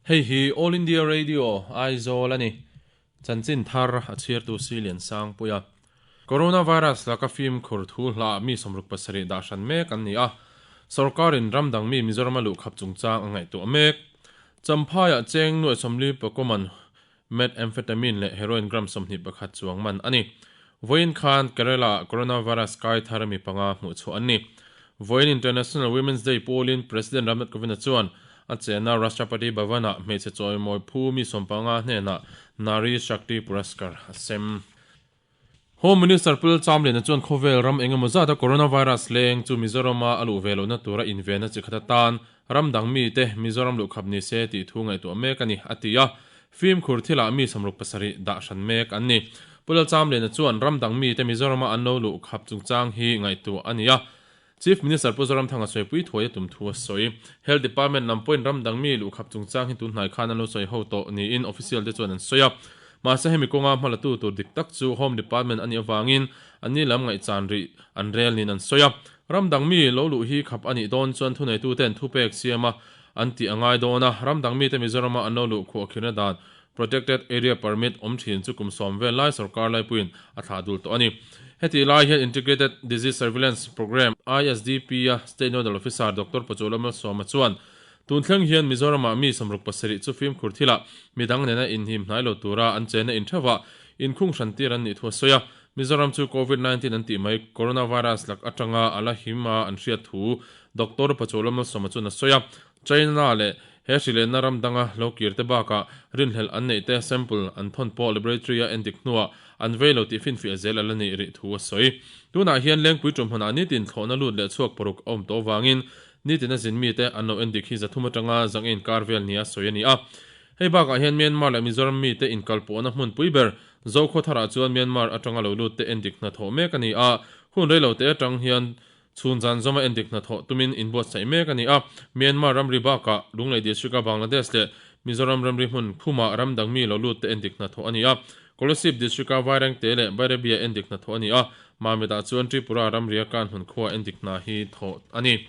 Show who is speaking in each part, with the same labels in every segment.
Speaker 1: Hei hi All India Radio, Aizawl a ni. Chanchin thar a chhiartu Silian Sangpuia. Coronavirus laka fimkhur thu hla mi 67 dah hran mek an ni a. Sorkarin ram dang mi Mizorama luhkhap chungchang a ngaihtuah mek. Champhaiah cheng nuai 40 pakuman Methamphetamine leh heroin gram 21 chuang man a ni. Vawiin khan Kerala-ah coronavirus kai thar mi panga hmuh chhuah an ni. Vawiin International Women's Day pawlin President Ramnath Kovind-a chuan a chenna Rashtrapati Bhavan-ah hmeichhe chawimawi phu mi 15 hnenah Nari Shakti Puraskar a sem. Home Minister Pul Chamliana chuan khawvel ram eng emaw zata coronavirus leng chu Mizorama a luh ve lohna tura invenna chi khat atan ram dang mite Mizoram luhkhap ni se tih thu ngaihtuah mek a ni, a ti a. Fimkhur thilah mi 67 dah hran mek an ni. Pu Lalchamliana chuan ram dang mite Mizorama an lo luhkhap chungchang hi ngaihtuah a ni a. Chief Minister Pu Zoramthanga sawipui thuai a tum thu a sawi. Health Department lam pawhin ram dang mi luhkhap chungchang hi tun hnai khan an lo sawi ho tawh niin official te chuan an sawi a. Mahse hemi kawnga hmalatu tur dik tak chu Home Department a nih avangin an ni lam ngaihchan rih an rel niin an sawi a. Ram dang mi lo luh hi khap a nih dawn chuan thuneituten thupek siama an tih a ngai dawn a. Ram dang mite Mizorama an lo luh khuahkhirhna dan Protected Area Permit awm thin chu kum 10 vel lai sorkar laipuiin a thlah dul tawh a ni. Heti lai hian Integrated Disease Surveillance Programme, ISDP, a State Nodal Officer Doctor Pachuala Malsawma chuan tun thleng hian Mizoramah mi 67 chu fimkhur thilah midang nena inhim hnai lo tura an chenna intheuhah inkhung hran tir an nih thu a sawi a. Mizoram chu Covid 19 an tih mai coronavirus lak atanga a la him a an hriat thu Doctor Pachuala Malsawma chuan a sawi a. China leh he hrilenna ram danga lo kir te bakah rinhlelh an neih te sample an thawn pawh laboratory a endik hnuah an vei lo tih finfiah zel a la nih rih thu a sawi. Tunah hian Lengpui tumhmunah nitin thlawhna lut leh chhuak paruk a awm tawh avangin nitin a zin mite an lo endik hi 300 atanga zang inkar vel nia sawi a ni a. Hei bakah hian Myanmar leh Mizoram mite inkalpawhna hmunpui ber Zokhawtharah chuan Myanmar atanga lo lut te endik hnathawh mek a ni a, hun reilo te atang hian Chhun zan zawma endik hnathawh tumin inbuatsaih mek a ni a, Myanmar ramri bakah Lunglei District-a Bangladesh leh Mizoram ramri hmun khumah ram dang mi lo lut te endik hnathawh a ni a, Kolasib District-a Vairengte leh Bairebia endik hnathawh a ni a, Mamit-ah chuan Tripura ramria kan hmun khua endik hna hi thawh a ni.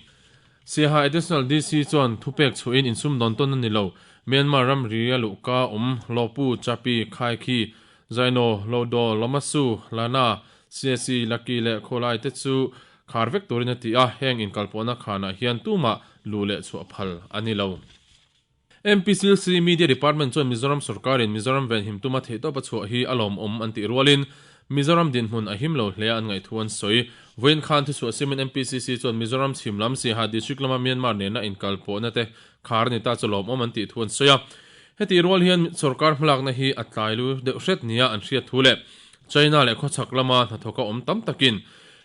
Speaker 1: Siaha Additional DC chuan thupek chhuahin insumdawn tawn a ni lo, Myanmar ramria luhka awm Lopu, Chapi, Khaikhi, Zaino, Lodo, Lomasu, Lana, CSC, Lucky leh Khawlai te chu khar vek turin a ti a, heng inkalpawhna khanah hian tumah luh leh chhuah phal a ni lo. MPCLC Media Department chuan Mizoram sorkarin Mizoram venhim tuma theihtawp a chhuah hi a lawmawm an tih rualin Mizoram dinhmun a him lo hle a an ngaih thu an sawi. Vawiin khan thuchhuah siamin MPCC chuan Mizoram chhim lam Siaha District lama Myanmar nena inkalpawhna te khar a ni ta chu lawmawm an tih thu an sawi a. Hetih rual hian sorkar hmalakna hi a tlai lu deuh hret nia an hriat thu leh China leh khawchhak lama hnathawka awm tam takin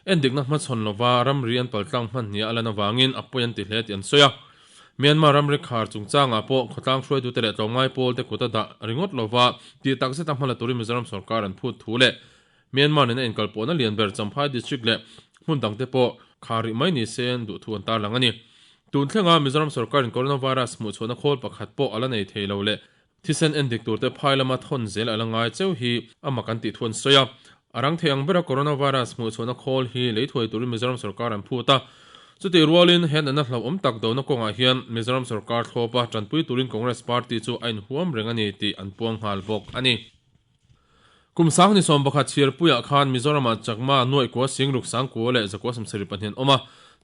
Speaker 1: endikna hmachhawn lova ramri an paltlang hman nia a lan avangin a pawi an ti hle tih an sawi a. Myanmar ramri khar chungchangah pawh khawtlang hruaitute leh tlawmngai pawlte kut a dah ringawt lova tih takzeta hmala turin Mizoram sorkar an phut thu leh Myanmar nena inkalpawhna lian ber Champhai District leh hmun dangte pawh khar rih mai ni se an duh thu an tarlang a ni. Tun thlenga Mizoram sorkarin coronavirus hmuhchhuahna khawl pakhat pawh a la nei thei lo leh thisen endik turte phai lama thawn zel a la ngai cheu hi a mak an tih thu an sawi a. A rang thei ang bera coronavirus hmuhchhuahna khawl hi lei thuai turin Mizoram sorkar an phut a. Chutih rualin he natna hlauhawm tak dona kawngah hian Mizoram sorkar thlawpa tanpui turin Congress party chu a inhuam reng a ni tih an puang nghal bawk a ni. Kum sang ni 11 chhiarpuiah khan Mizoramah Chakma nuaih kua singruk sang kua leh zakua 70 pahnih an awm a,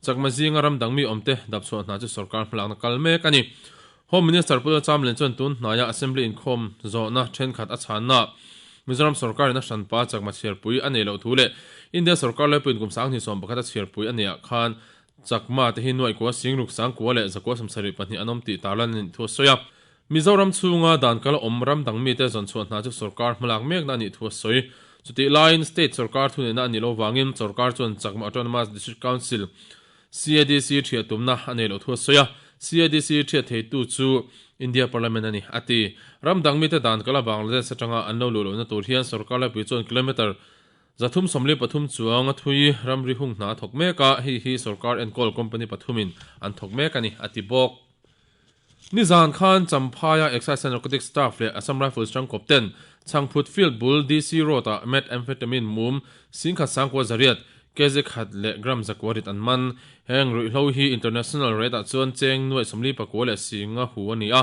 Speaker 1: Chakma zinga ram dang mi awmte dapchhuah hna chu sorkar hmalakna kal mek a ni. Home Minister Pu Lalchamlian chuan tun hnaia Assembly inkhawm zawhna thenkhat a chhanna Mizoram sorkarin a hranpa Chakma chhiarpui a nei loh thu leh India sorkar laipuiin kum sang ni 11 a chhiarpui a neihah khan Chakma te hi nuaih kua singruk sang kua leh zakua 72 an awm tih tarlan a nih thu a sawi a. Mizoram chhunga dan kal awm ram dang mite zawn chhuah hna chu sorkar hmalak mekna a nih thu a sawi. Chutih laiin state sorkar thuneihna a nih loh vangin sorkar chuan Chakma Autonomous District Council, CADC, thiah tumna a nei loh thu a sawi a. CADC thiah theitu chu India Parliament a ni, a ti. Ram dang mite dan kala Bangladesh atanga an lo luh lohna tur hian sorkar laipui chuan kilometre 333 chuang a thui ramri hung hna a thawk mek a, hei hi sorkar enkawl company pathumin an thawk mek a ni, a ti bawk. Nizan khan Champhaia Excise and Narcotics Staff leh Assam Rifles tangkawp ten Chhangphut Field bul DC Road-ah Methamphetamine mum 10,000 sangkua zariat, kg khat leh gram zakua rit an man. Heng ruihhlo hi international rate-ah chuan cheng nuaih 49 leh singa hu a ni a.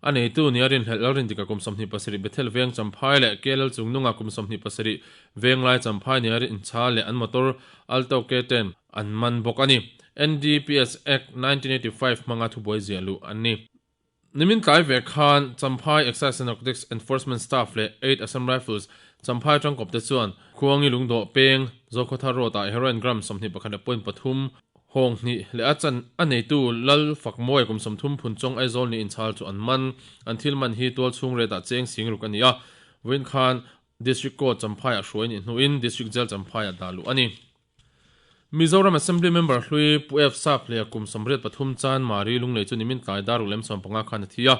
Speaker 1: A neitu nia rinhlelh Lalrindika kum 27 Bethel Veng Champhai leh KL Chungnunga kum 27 Venglai Champhai nia rinchha leh an motor Alto K-ten an man bawk a ni. NDPS Act 1985 hmanga thubuai ziah luh an ni. Nimin tlai ve khan Champhai Excise and Narcotics Enforcement Staff leh Eight Assam Rifles Champhai tangkawpte chuan Khuangi Lungdawh Peng Zokhawthar Road-ah heroin gram 21.3 Hawng hnih leh a chan a neitu Lal Fakmawi kum 30 Phunchawng Aizawl ni inchhal chu an man. An thil man hi tual chhung retah cheng sing ruk a ni a, vawiin khan District Court Champhaiah hruai nih hnuin District Jail Champhaiah dah luh a ni. Mizoram Assembly Member hlui Pu F Saphleia kum 83 chan Mari Lunglei chu nimin tlai dar ruk lem 15 khan a thi a,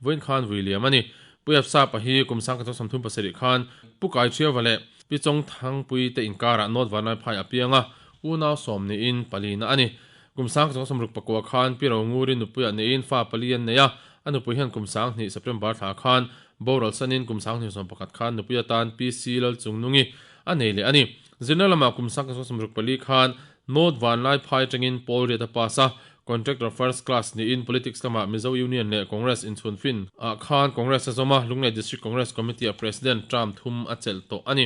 Speaker 1: vawiin khan vui liam a ni. Pu F Sapa hi kum 1937 khan Pu Kaithiava leh Pi Chawng Thangpui te inkarah North Vanlaiphai a piang a, Unau sawm niin palina a ni. Kum 1969 khan Pi Ronguri nupuiah neiin fa pali an nei a, a nupui hian kum 20 September thla khan boral sanin kum 2021 khan nupui atan PC Lalchungnungi a nei leh a ni. Zirna lamah kum 1964 khan North Vanlaiphai atangin Paul Riat a pass a, Contractor First Class niin Politics lamah Mizo Union leh Congress inchhunfin ah khan Congress a zawm a, Lunglei District Congress Committee-ah President term thum a chelh tawh a ni.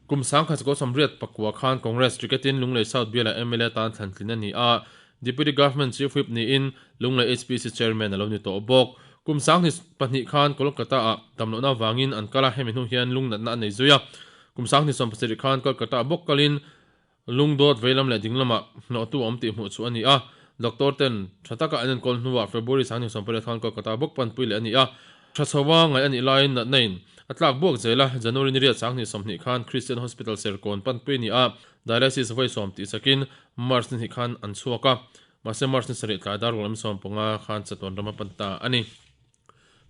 Speaker 1: Kum 1989 khan Congress ticket-in Lunglei South bialah mla tan thlantlin a ni a, Deputy Government Chief Whip niin Lunglei HPC Chairman a lo ni tawh bawk. Kum 2002 khan Kolkata-ah damlohna avangin an kal a, hemi hnu hian lungnatna a nei zui a. Kum 2017 khan Kolkata-ah bawk kalin lungdawt veilam leh dinglamah hnawhtu a awm tih hmuh chu a ni a. Doctor ten tha taka an enkawl hnuah February 2018 khan Kolkata bawk panpui leh a ni a. Tha chhoa ngaih a nih laiin natna in a tlak buak zel a, January ni riat 2020 khan Christian Hospital Serkawn panpui a ni a, dialysis vawi sawm tih sakin March ni hnih khan an chhuak a, mahse March ni sarih tlai dar rual lam 15 khan chatuan ram a pan ta a ni.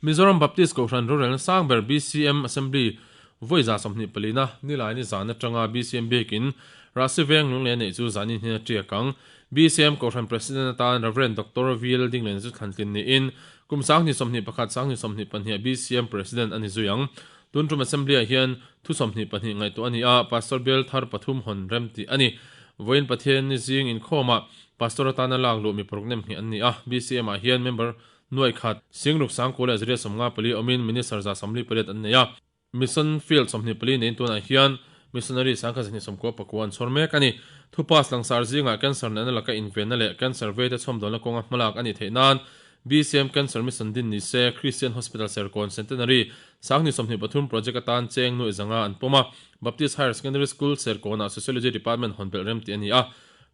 Speaker 1: Mizoram Baptist Kohhran rorelna sang ber BCM Assembly vawi 24 na nilai ni zan atanga BCM biakin Rahsi Veng Lunglei a neih chu zanin hian a tiak ang. BCM Kohhran President atan Rev. Doctor VL Dinglena chu thlantlin niin kum 2021 2022 BCM President a ni zui ang. Tun tum Assembly-ah hian thu 22 ngaihtuah a ni a, Pastor bial thar pathum hawn rem tih a ni. Vawiin Pathian ni zing inkhawmah Pastor atana lak luh mi paruk nem hnih an ni a, BCM-ah hian member Nuai khat, Singruk Sangkua leh Zariat 54 awmin Minister 48 an nei a. Mission Field 24 neiin tunah hian Missionary 1199 an chhawr mek a ni. Thu pass langsar zingah Cancer natna laka invenna leh Cancer veite chhawmdawnna kawnga hmalak a nih theih nan BCM Cancer Mission din ni se Christian Hospital Serkawn Centenary 2023 Project atan cheng nuai zanga an pawm a. Baptist Higher Secondary School Serkawnah Sociology Department hawn belh rem tih a ni a.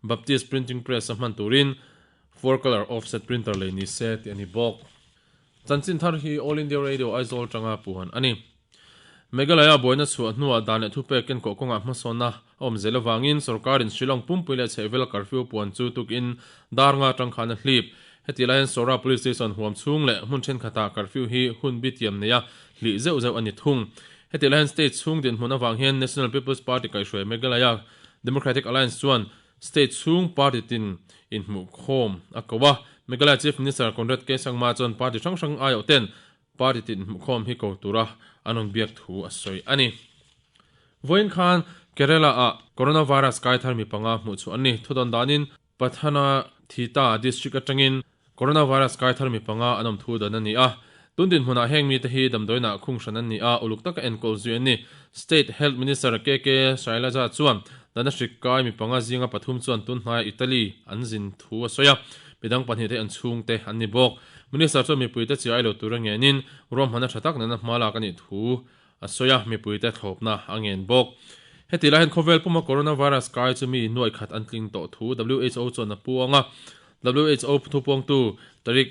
Speaker 1: Baptist Printing Press a hman turin Four colour offset printer lei ni se tih a ni bawk. Chanchin thar hi All India Radio Aizawl atanga puan a ni. Meghalaya buaina chhuah hnuah dan leh thupek kenkawh kawngah hmasawnna a awm zel avangin sorkarin Shillong pumpui leh chhehvel curfew puan chu tukin dar nga atang khan a hlip. Heti lai hian Sora Police Station huam chhung leh hmun thenkhatah curfew hi hun bi tiam neia hlih zeuh zeuh a ni thung. Heti lai hian state chhung dinhmun avang hian National People's Party kaihhruai Meghalaya Democratic Alliance chuan State chhung party tin inhmuhkhawm a ko a, Meghalaya Chief Minister Conrad K Sangma chuan party hrang hrang aiawh ten party tin inhmuhkhawm hi ko tura an rawn biak thu a sawi a ni. Vawiin khan Kerala-ah coronavirus kai thar mi panga hmuh chhuah an ni. Thudawn danin Pathanamthitta district atangin Coronavirus kai thar mi panga an awm thu dan a ni a. Tun dinhmunah heng mite hi damdawiinah khung hran an ni a, uluk taka enkawl zui an ni. State Health Minister KK Shailaja chuan dana hrik kai mi panga zinga pathum chuan tun hnaiah Italy an zin thu a sawi a, midang pahnih te an chhungte an ni bawk. Minister chuan mipuite chi ai lo tura ngenin ruahmanna tha tak nena hma lak a nih thu a sawi a, mipuite thlawpna a ngen bawk. Heti lai hian khawvel puma coronavirus kai chu mi nuai khat an tling tawh thu WHO chuan a puang a. WHO thupuangtu Tarik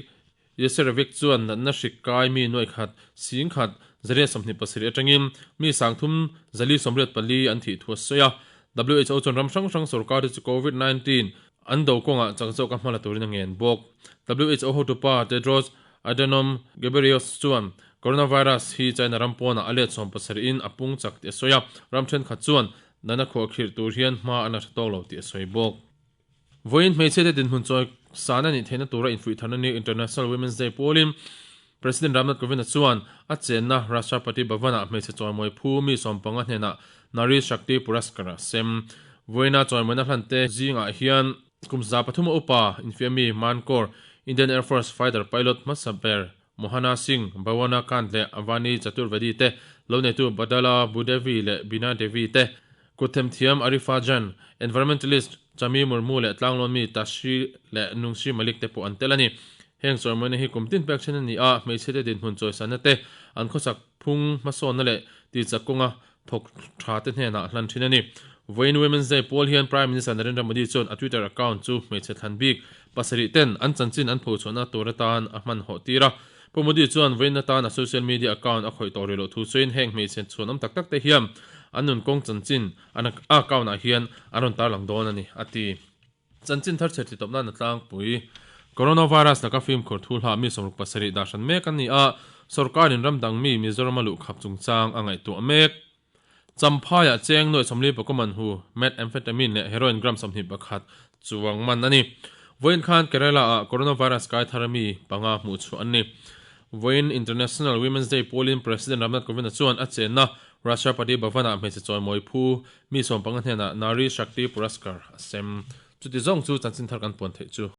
Speaker 1: Yaserevic chuan natna hrik kai mi nuai khat sing khat 127 atangin mi 3484 an thih thu a sawi a. WHO chuan ram hrang hrang sorkar te chu COVID-19 an do kawngah chak zawk a hma la turin a ngen bawk. WHO hotupa Tedros Adhanom Ghebreyesus chuan coronavirus hi China ram pawnah a let 70 in a pung chak tih a sawi a, ram thenkhat chuan natna khuahkhirh tur hian hma an la tha tawk lo tih a sawi bawk. Vawiin hmeichhia te dinhmun chawi san a nih theihna tura infuih tharna ni International Women's Day pawlin President Ramnath Kovind-a chuan a chenna Rashtrapati Bhavan-ah hmeichhe chawimawi phu mi 15 hnenah Nari Shakti Puraskar a sem. Vawiina chawimawina hlante zingah hian kum 300 a upa infiammi Mankor, Indian Air Force fighter pilot hmasa ber. Mohana Singh, Bhawana Kant leh Avani Chaturvedi te, loneitu Badala Bhudevi leh Bina Devi te, kutthemthiam Arifa Jan, environmentalist Chami Murmu leh tlanglawn mi Tashi leh Nungshi Malik te pawh an tel a ni. Heng chawimawina hi kum tin pek then a ni a, hmeichhiate dinhmun chawisanna te, an khawsak phung hmasawnna leh tihchak kawnga thawk tha te hnenah hlan thin a ni. Vawiin Women's Day pawl hian Prime Minister Narendra Modi chuan a Twitter account chu hmeichhe thlan bik pasarih ten an chanchin an phochhuahna tur atan a hman hawh tir a. Pu Modi chuan vawiin atan a social media account a khawih tawh rih loh thu sawiin heng hmeichhe chhuan awm tak tak te hian an nun kawng chanchin an account ah hian an rawn tarlang dawn a ni, a ti. Chanchin thar chhe titawp nan a tlangpui. Coronavirus laka fimkhur thu hlah mi 67 dah hran mek an ni a, sorkarin ram dang mi Mizoram a luhkhap chungchang a ngaihtuah mek. Champhaiah cheng nuaih 40 pakaw man hu, methamphetamine leh heroin gram 21 chuang man a ni. Vawiin khan Kerala-ah coronavirus kai thar mi panga hmuh chhuah an ni. Vawiin International Women's Day pawlin President Ramnath Kovind-a chuan a chenna Rashtrapati Bhavan-ah hmeichhe chawimawi phu mi 15 hnenah Nari Shakti Puraskar a sem. Chuti zawng chu chanchin thar kan puan theih chu.